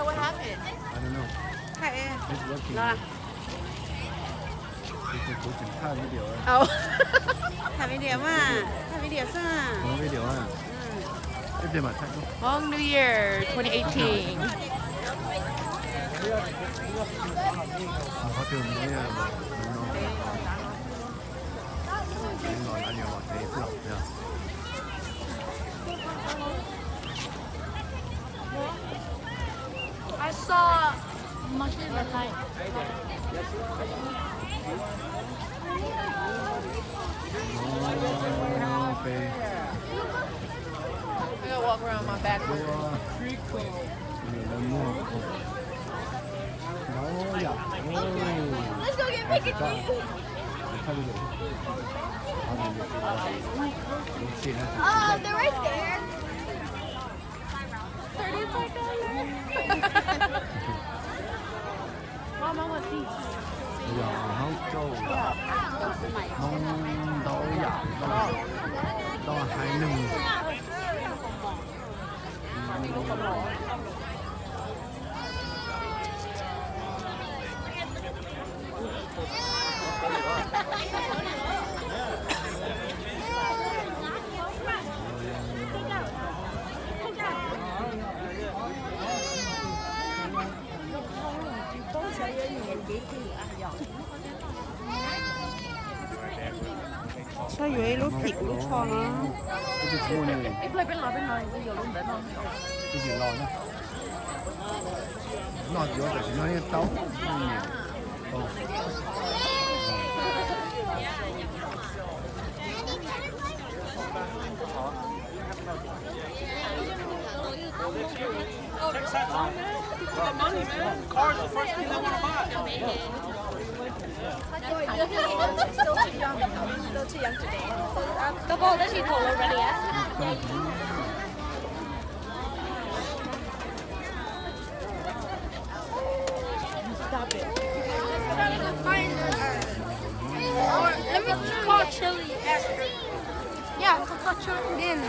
What happened? I don't know. It's working. It's a good thing.ถ่ายวิดีโอ ถ่ายวิดีโอมา ถ่ายวิดีโอซ่า วิดีโออ่ะ Hmong New Year twenty eighteen. I saw monkey in the night. I gotta walk around my back. Let's go get Pikachu. Oh, they're right there. Thirty-five dollars. Mom, I want these. Yog Hmoob coj Hmoob ntau yam, ntau haiv neeg. Saib yuav ib lub phim kuv lub tsho no. Noj yuav tam sim no yeej tau. Still too young. Still too young today. Koj paub tab sis thaum lawv ready á. Stop it. Let me call Chili. Ask her. Yeah, call Chili. Then,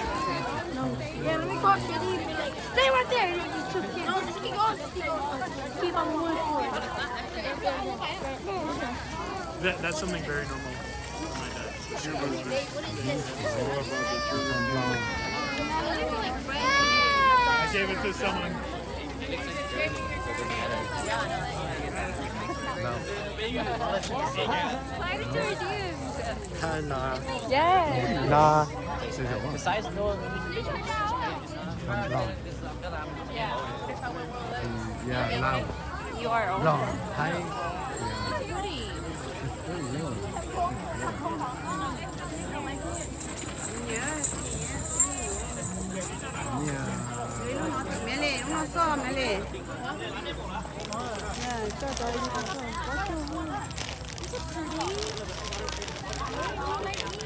no. Yeah, let me call Chili and be like, stay right there. You just keep going, just keep going, just keep going. Keep on moving forward. That, that's something very normal. I gave it to someone. Tha no. Yes. No. Besides no. Loj. Yeah, loj. Loj Thaib. Lub no xoj me li. Coj cov li no xoj, kaub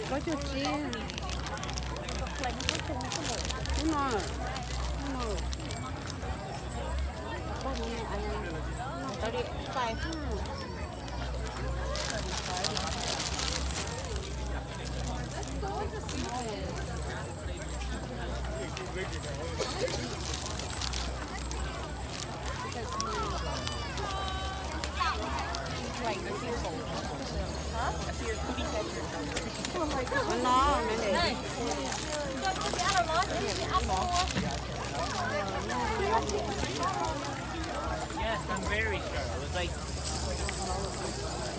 cuaj tsib. Lub no, lub no. Yes, I'm very sure. I was like,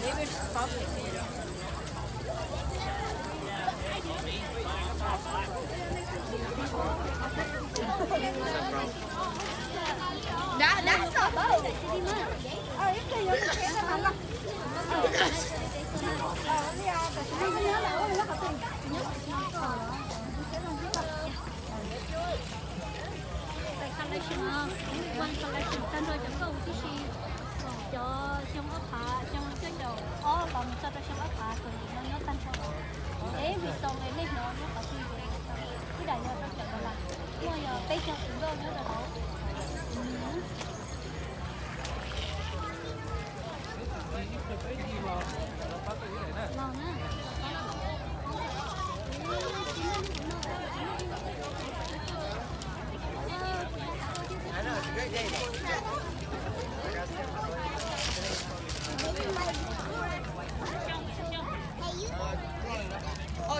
maybe it's chocolate. Collection, ua collection tag nrho cov nkauj tib si, cov xyoo ob phav, xyoo cuaj caum ob los mus txog rau xyoo ob phav txuas ntxiv no nyob tag nrho. Es vim xaus es nej hnov nyob qhov twg ces ib yam yog rau cov los lawm, muaj yog peb caug tus nkauj nyob rau hauv. Ôi,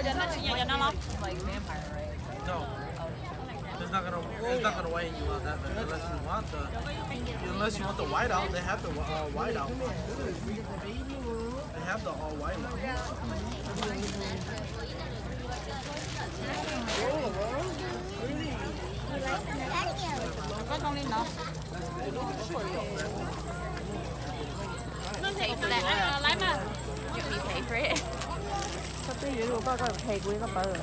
cov no tsis nyiam cov no los? No. It's not gonna, it's not gonna weigh you out that bad unless you want the, unless you want the white out. They have the uh, white out. They have the all white one. Có trong ly no. Nó thì lẹ lái mà. Chịu bị thấy British. Koj twb yuav luag koj, koj phem kuv, koj pawv.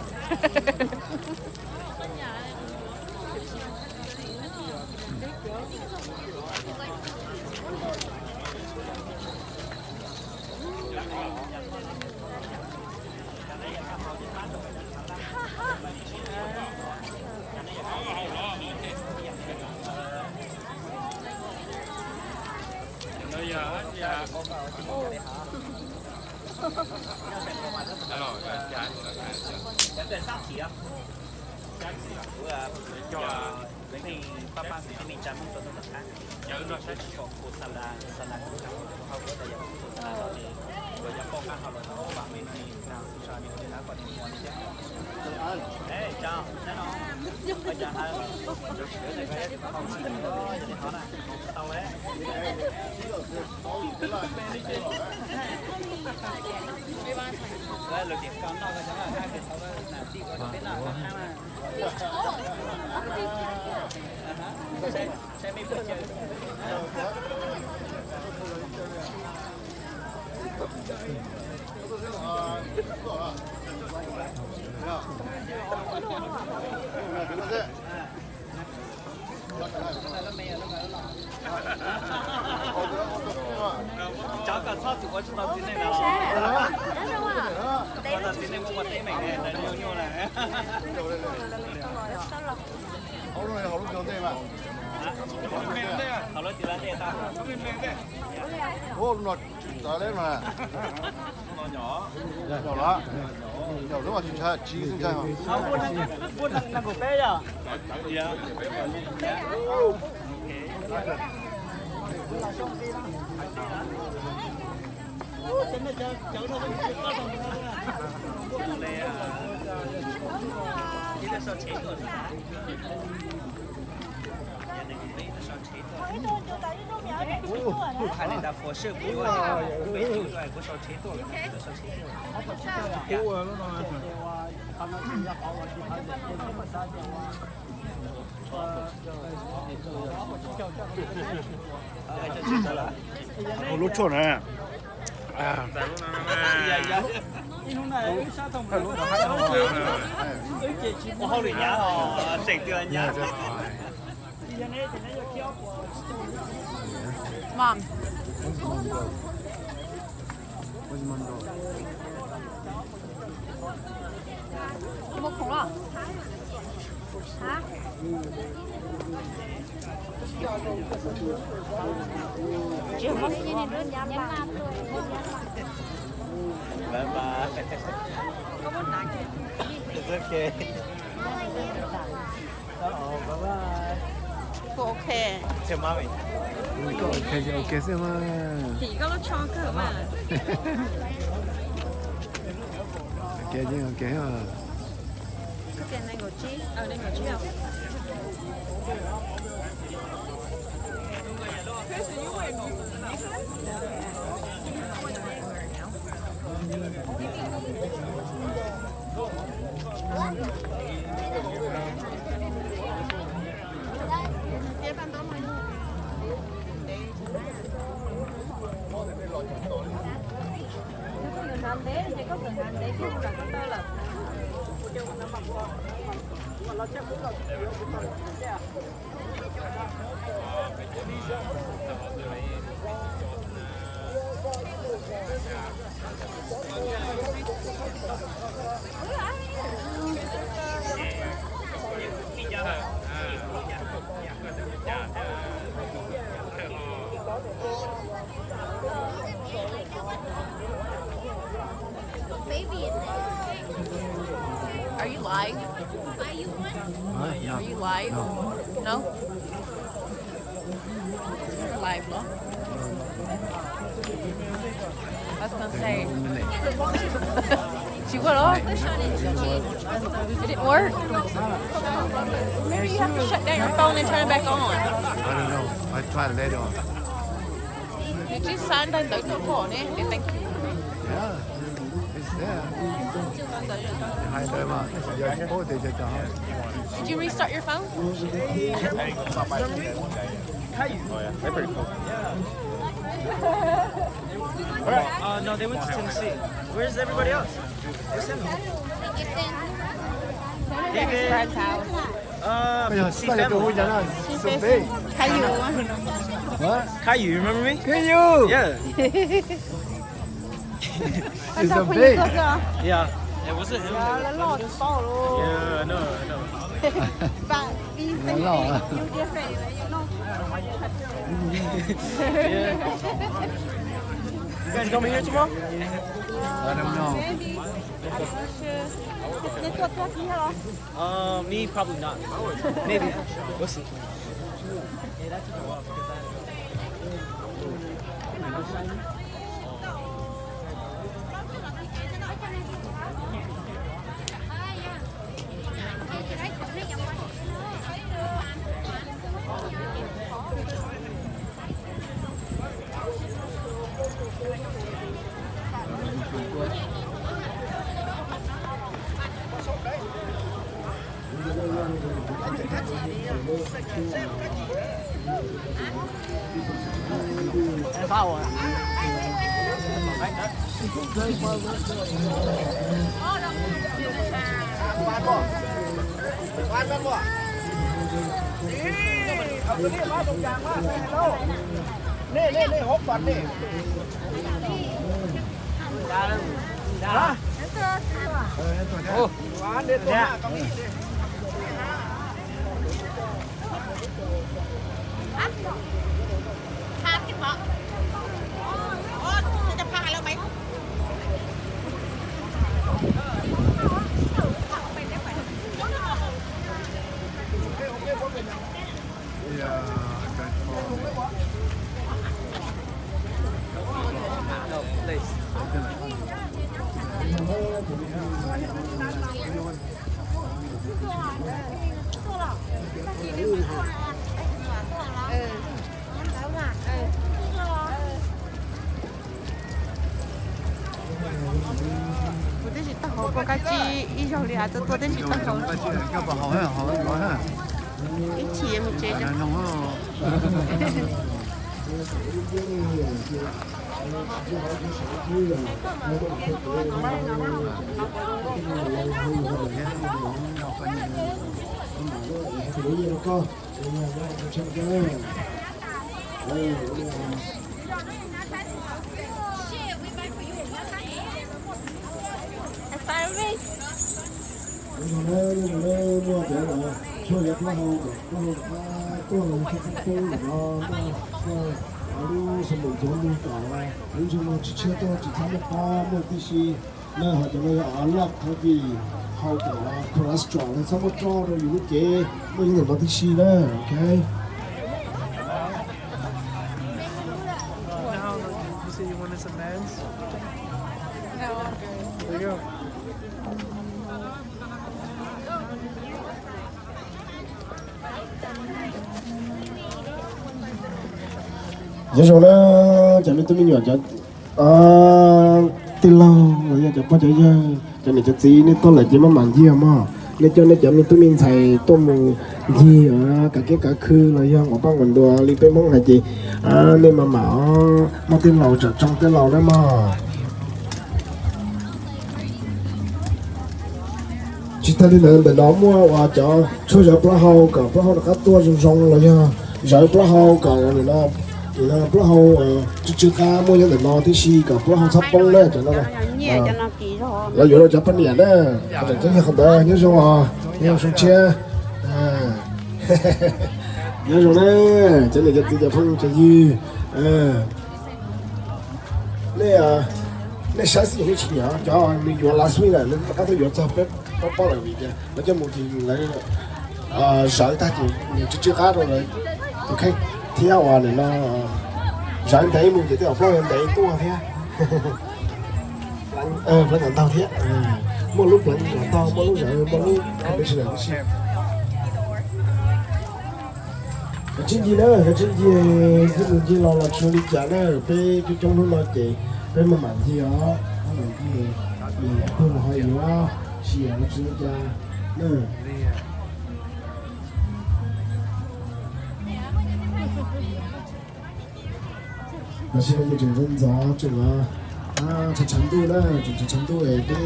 Cov kom txhob txwm ua tsis tau txiv neej no. Ua tau txiv neej muaj ua teeb meem nyuaj nyuaj na. Hauv lub txiv lab ntej tag. Ua no tsis txawv leb mas. Nyom los, nyom lub tsis ntshai, tsis ntshai. Ua nees nkaum peb yom. Lub tshuaj na. Mom. Muaj khoom los? Hab? Tsis muaj. Bye bye. It's okay. Ua ok. Tsis mas vim. Koj ok xwb mas. Thim koj lub tsho kawg mas. Ok, ok. Nees nkaum tsib, nees nkaum tsib os. Baby in there. Are you live? Are you live? No. No? I was gonna say. She would have. It didn't work. Maybe you have to shut down your phone and turn it back on. I don't know. I try later on. Did you sign the note for it? Thank you. Yeah, it's there. Hai đứa mà, giờ có thể cho cháu. Did you restart your phone? Uh, no, they went to Tennessee. Where's everybody else? Where's Sammy? David. Uh, Bây giờ see, ta là family. Tụi Hương nhắn là Sùm Pê. Caillou. Hả? Caillou, you remember me? Caillou. Yeah. It's a big. Yeah. It wasn't him. Yeah, I know, I know. But we think you different, you know. Yeah. You guys gonna be here tomorrow? I don't know. Maybe. I'm not sure. Let's go talk to her. Uh, me, probably not. Maybe. We'll see. Kuv twb tsis tau haus, pom kab tsib ib zaug li as, tuaj tuaj twb tsis tau haus. Ib chim mus tsev. Ua tsaug na, ua tsaug na, muaj cov no tshuaj zov plaub hau kom plaub hau rov qab tuaj los yog tshuaj poob poob ntawm no, muaj lub xo mus cov mus kom lub ntsej muag tsis tshiab tuaj tsis txhob muaj pob muaj tib si na. Ho cov no yog loj thov vim hau kom cholesterol no txhob muaj roj rau yus lub cev muaj nyob ntawm no tib si na. Ok. Nyob zoo na cov me tub me nyuam, cov tij laug los yog cov pog cov yawg, cov niam cov txiv, nej tuaj lawm ces maj mam ncig mog. Nej coj nej cov me tub me ntxhais tuaj mus ncig kav kiab kav khw los yog nquas paj nquas ntuas li peb Hmoob hais ces nej maj mam muaj tej laus tsom tsoo tej laus na mog. Tsis tas li ntawd, ntawm no muaj uas cov tshuaj zov plaub hau kom plaub hau rov qab tuaj zoo zoo los yog zov plaub hau kom plaub hau tsw tsw qab muaj nyob ntawm no tib si kom plaub hau txhob poob na cov no. Los yuav rau cov poj niam na, tseem txhob yog qhov ntawd. Nyob zoo os, nyob zoo tshiab. Nyob zoo na cov niam cov txiv cov phooj cov ywg. Nej, nej saib xwb ces nej tsis nyiam, cov nws yuav last week lawm, lawv rov qab tuaj yuav txog peb paub paub lawm vim tias lawv coj mus ces lawv zawv tag ces nws tsw tsw qab rau lawv tus kheej thiab uas nim no Sawv ntev mus ces tej zaum plaub yuav ntev tuaj thiab. Pleev kom ntau thiab. Muaj lub pleev kom ntau, muaj lub zawv, muaj lub conditioner tib si. Kav tsij ncig na, kav tsij ncig, twb mus ncig los los tsis ua li cas na, peb coob coob hnub no ces peb maj mam ncig os, maj mam ncig, nws yav tuaj los ho yuav, tsis yog los tsis ua cas na. Los sis no ces tseem ntxov ntxov tseem tshav tshav ntuj na, tseem tshav tshav ntuj es peb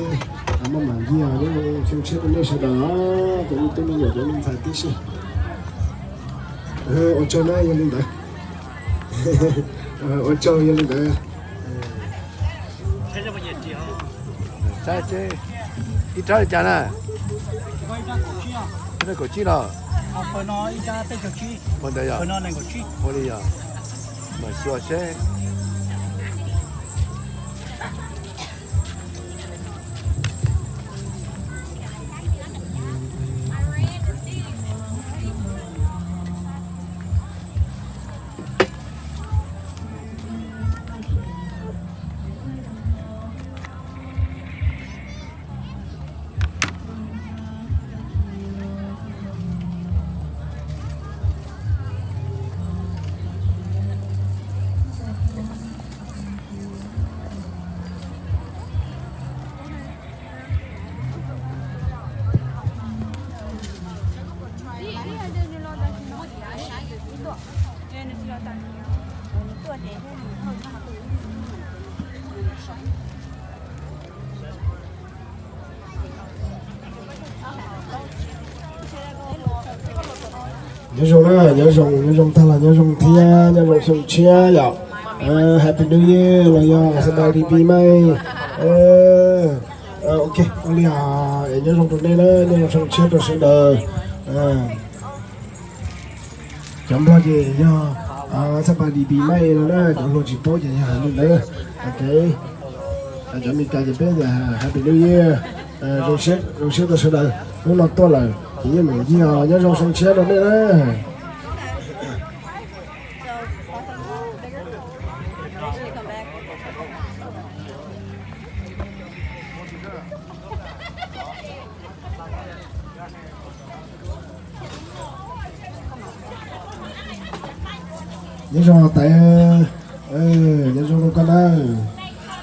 maj mam ncig os, nyob zoo xyoo tshiab rau nej sawv daws, cov me tub me nyuam cov me ntxhais tib si. Ua tsaug na yog li ntawd. Ua tsaug yog li ntawd. Ib rab li cas na? Ib rab kaum tsib los? Ua ntawd yog? Ua li yog. Mam xyuas seb. Nyob zoo na, nyob zoo, nyob zoo tag los nyob zoo thiab, nyob zoo xyoo tshiab yom. Happy New Year los yog สบายดีปีใหม่. Ok, ua li os, nyob zoo rau nej na, nyob zoo xyoo tshiab rau sawv daws. Cov Nplog ces yog สบายดีปีใหม่ no na, cov hluas tsis paub ces yog li ntawd. Ok, cov Meskas ces peb tias Happy New Year. Zoo siab, zoo siab rau sawv daws, hnub no tuaj lawm ces yeej meem ncig os, nyob zoo xyoo tshiab rau nej na. Nyob zoo Taiv, nyob zoo rau koj na,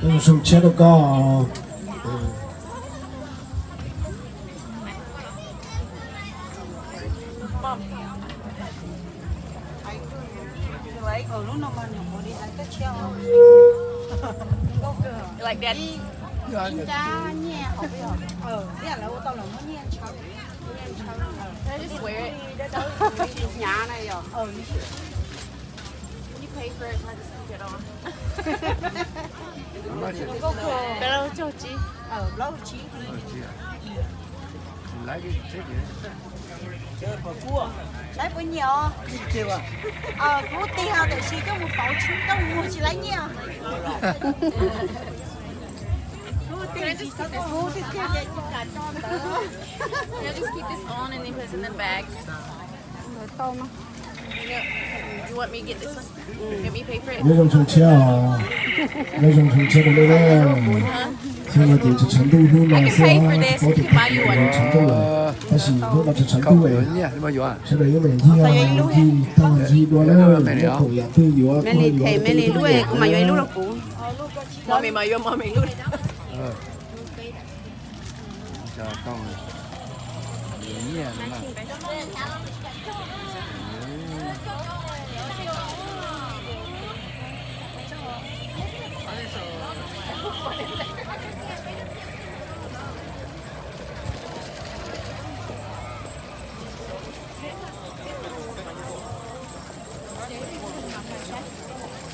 nyob zoo xyoo tshiab rau koj. Like that? Ib nrab nyiaj hauv peb, ib yam lawv ua tau los muab nyiaj ntshaw. Can I just wear it? Hnyav na yom. You pay for it, so I just keep it on. Plaub caug tsib. Plaub caug tsib. Saib puas nyiam os. Kuv tig os, tiam sis koj mus pauv tshiab, koj mus muag tsis laib nyiaj. Kuv tig tsis tau, kuv tig tiag ces kuv kam tso ntawd. Can I just keep this on and then put it in the bag? Ntawd tau no. You want me to get this one? Let me pay for it. Nyob zoo xyoo tshiab os, nyob zoo xyoo tshiab rau nej na. Xyoo no ces tshav tshav ntuj hnub no xwb, tsis paub tias tag kis tshav ntuj lawm, tab sis hnub no tshav tshav ntuj es sawv daws yuav meem ncig, ncig tag ncig dua na, muaj khoom yam twg yuav, yuav, kuv mam yuav ib lub rau kuv.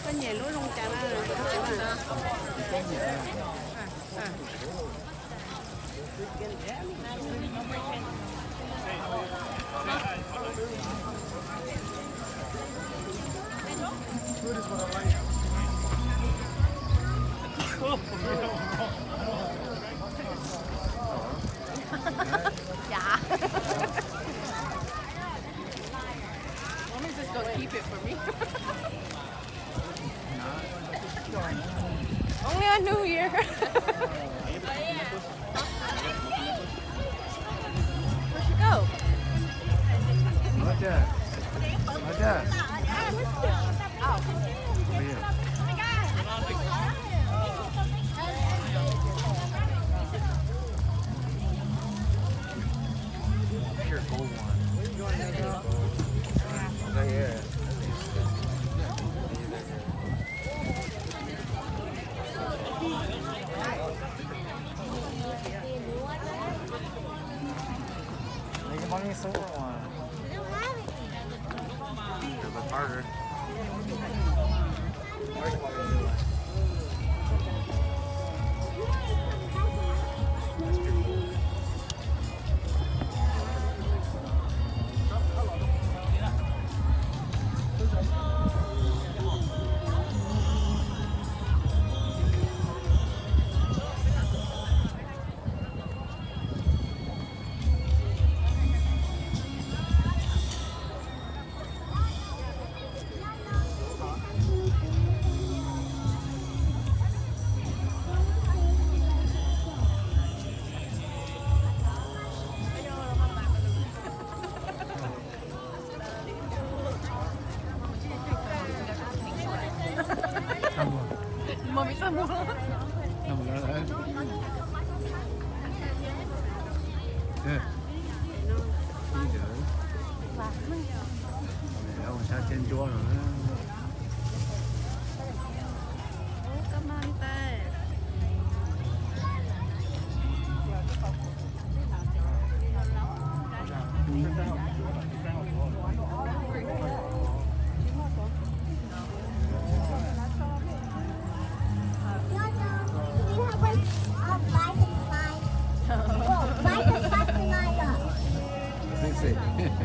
Koj nyiam lub zoo cas na? Yeah. Let me just go keep it for me. New Year. Where'd she go? Roger. Roger. Oh. Over here. Here's your gold one. Right here. They can buy me a silver one. It look harder.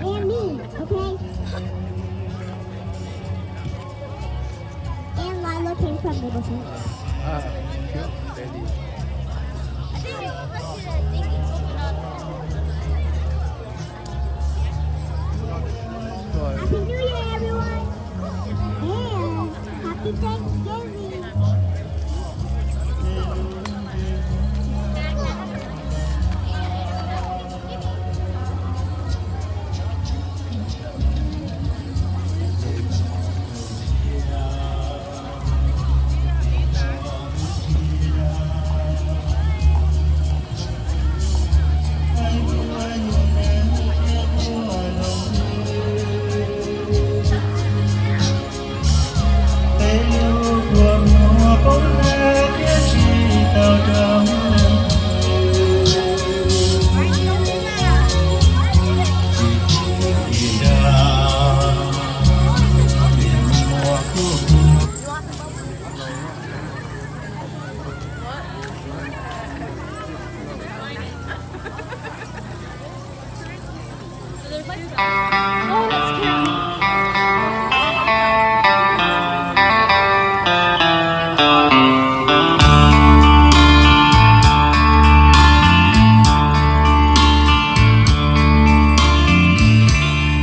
And me, okay? And Lila came from Neighborhood. Happy New Year, everyone! And happy Thanksgiving!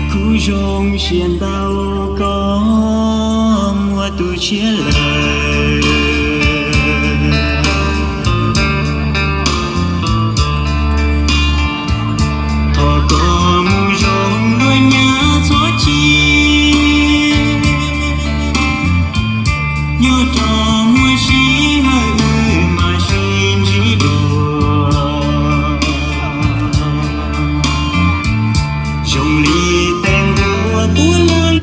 Kuv zoo siab ntau koj muaj tus tshiab lawm. Thov koj mus zoo dua nyab txhob chim, nyob rau muaj sij hawm wb mam sib ntsib dua. Zoo li tej ntuj tuaj lawm.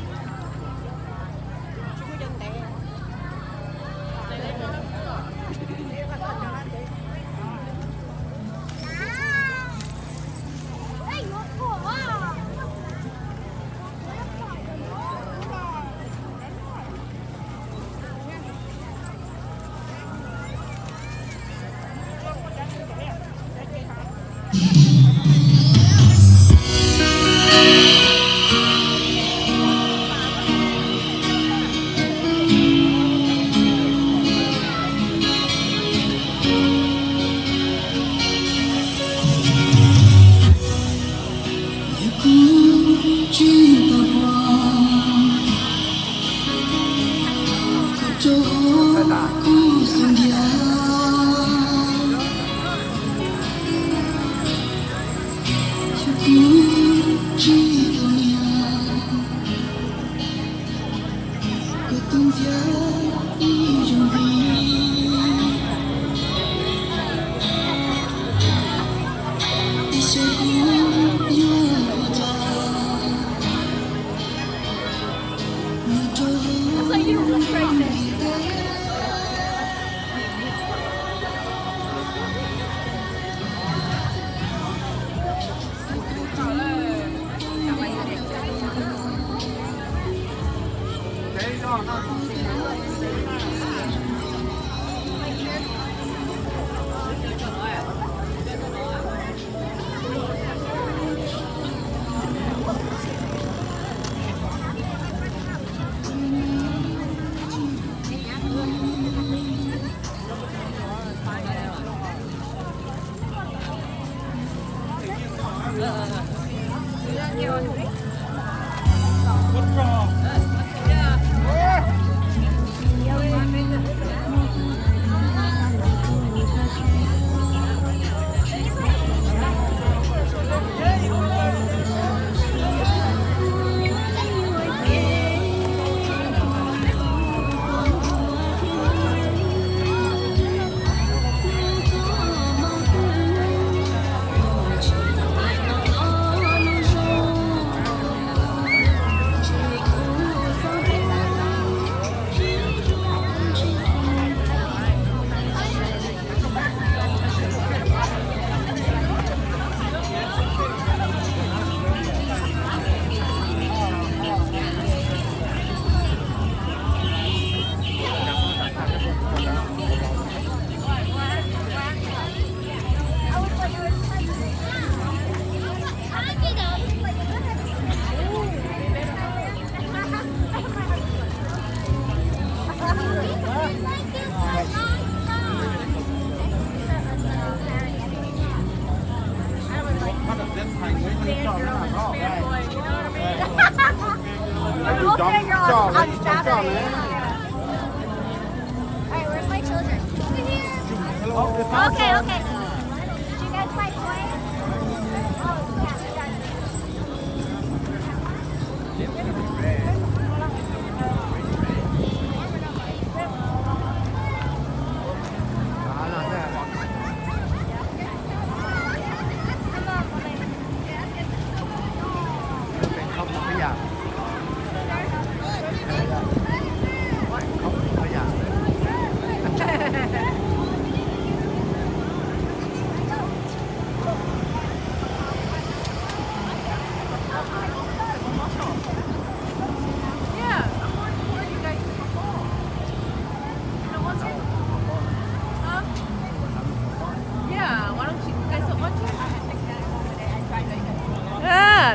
Kuv tsis tau ua, koj rau kuv xub ntiag. All right, where's my children? Over here. Okay, okay. Did you guys buy toys? Oh, yeah, we got it.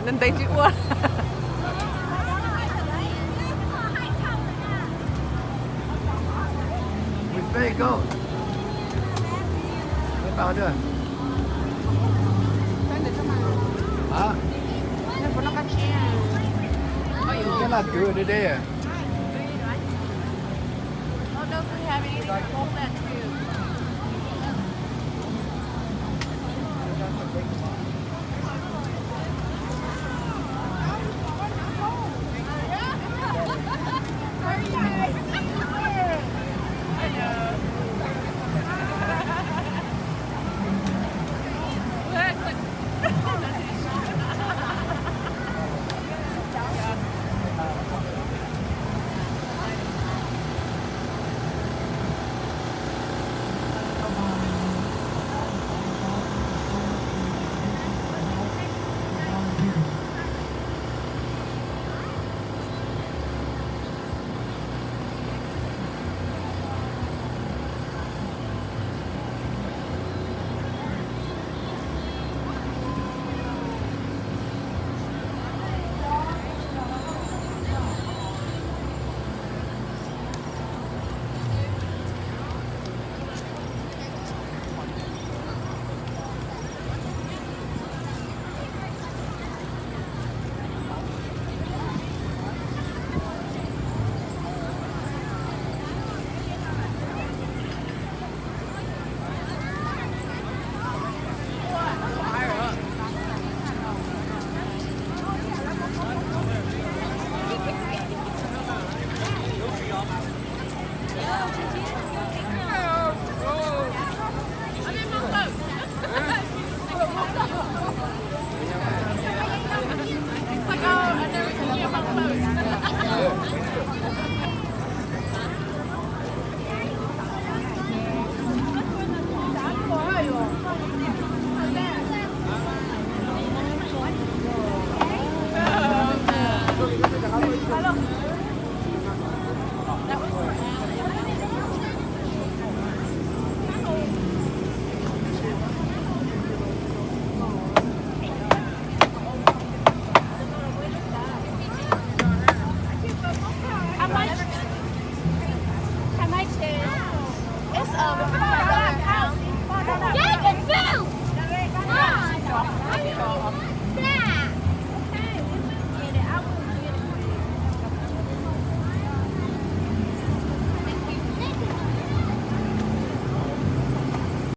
Ntev tsis ua.